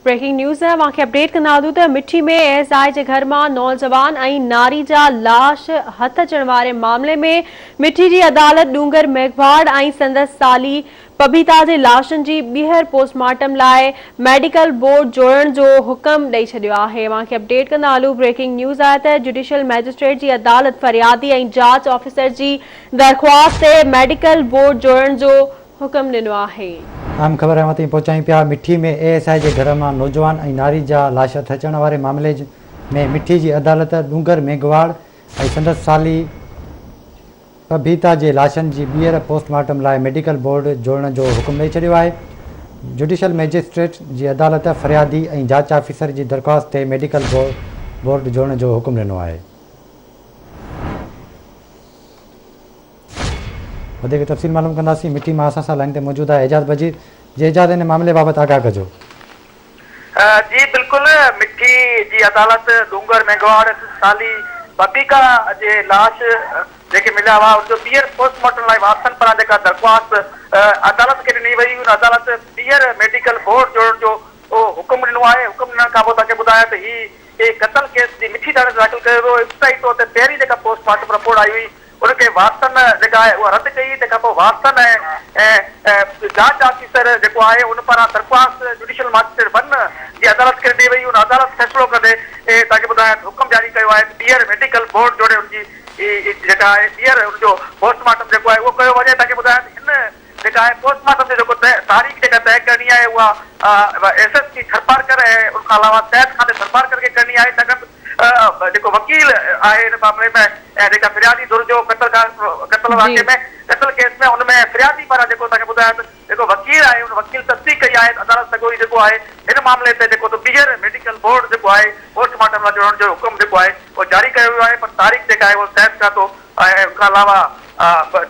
Breaking news اوهان کي update ڪندا هلون ته مٺي ۾ اي ايس I جي گهر مان نوجوان ۽ ناري جا لاش هٿ اچڻ واري معاملي ۾ مٺي جي عدالت ڏونگر ميگهواڙ ۽ سندس سالي پبيتا جي لاشن جي ٻيهر پوسٽ مارٽم لاء ميڊيڪل بورڊ جوڙڻ جو حڪم ڏئي ڇڏيو آهي اوهان کي اپڊيٽ ڪندا هلون بريڪنگ نيوز آهي ته جڊيشل مئجسٽريٽ جي عدالت فريادي ۽ جاچ آفيسر جي درخواست تي ميڊيڪل بورڊ جوڙڻ جو حڪم ڏنو آهي. اهم خبر اوهان تائين پهچايون پيا، مٺي ۾ اي ايس I جي گهر مان نوجوان ۽ ناري جا لاش هٿ اچڻ واري معاملي ۾ مٺي جي عدالت ڏونگر ميگهواڙ ۽ سندس سالي پڀيتا جي لاشن جي ٻيهر پوسٽ مارٽم لاء ميڊيڪل بورڊ جوڙڻ جو حڪم ڏئي ڇڏيو آهي. جڊيشل مئجسٽريٽ جي عدالت فريادي ۽ جاچ آفيسر جي درخواست تي ميڊيڪل بورڊ جوڙڻ جو حڪم ڏنو آهي. وڌيڪ تفصيل معلوم ڪنداسين مٺي مان اسان سان لائين تي موجود آهي اعجاز بجير جي اعجاز ان معاملي بابت آگاهه ڪجو. جي بلڪل مٺي جي عدالت ڏونگر ميگهواڙ سالي ببيڪا جي لاش جيڪي مليا هئا ان جو ٻيهر پوسٽ مارٽم لاء وارثن پاران جيڪا درخواست عدالت کي ڏني وئي ان عدالت ٻيهر ميڊيڪل بورڊ جوڙڻ جو حڪم ڏنو آهي حڪم ڏيڻ کانپوء توهان کي ٻڌايان ته هي قتل ڪيس جي مٺي ٿاڻي تي داخل ڪيو ويو ابتدائي طور تي پهرين جيڪا پوسٽ مارٽم رپورٽ آئي هئي ان کي وارثن جيڪا آهي اها رد ڪئي تنهن کان پوء وارثن ۽ جاچ آفيسر جيڪو آهي ان پاران درخواست جڊيشل ماجسٽريٽ ون جي عدالت کي ڏني وئي ان عدالت فيصلو ڪندي توهان کي ٻڌايان ته حڪم جاري ڪيو آهي ته ٻيهر ميڊيڪل بورڊ جوڙي ان جي جيڪا آهي ٻيهر ان جو پوسٽ مارٽم جيڪو آهي اهو ڪيو وڃي توهان کي ٻڌايان ته هن جيڪا آهي پوسٽ مارٽم جو جيڪو تاريخ جيڪا طئي ڪرڻي آهي اها ايس ايس پي ٿرپارڪر ۽ ان کان علاوه صحت کاتي ٿرپارڪر کي ڪرڻي آهي ڇاڪاڻ ته جيڪو وڪيل آهي ان معاملي ۾ ۽ جيڪا فريادي ڌر جو قتل قتل واقعي ۾ قتل ڪيس ۾ ان ۾ فريادي پاران جيڪو توهان کي ٻڌايان ته جيڪو وڪيل آهي ان وڪيل تصديق ڪئي آهي ته عدالت سڳوري جيڪو آهي هن معاملي تي جيڪو ته ٻيهر ميڊيڪل بورڊ جيڪو آهي پوسٽ مارٽم لاء جوڙڻ جو حڪم جيڪو آهي اهو جاري ڪيو ويو آهي پر تاريخ جيڪا آهي اهو صحت کاتو ۽ ان کان علاوه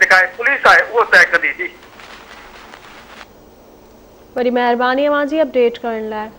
جيڪا آهي پوليس آهي اهو طئي ڪندي جي. وڏي مهرباني اوهان جي اپڊيٽ ڪرڻ لاء.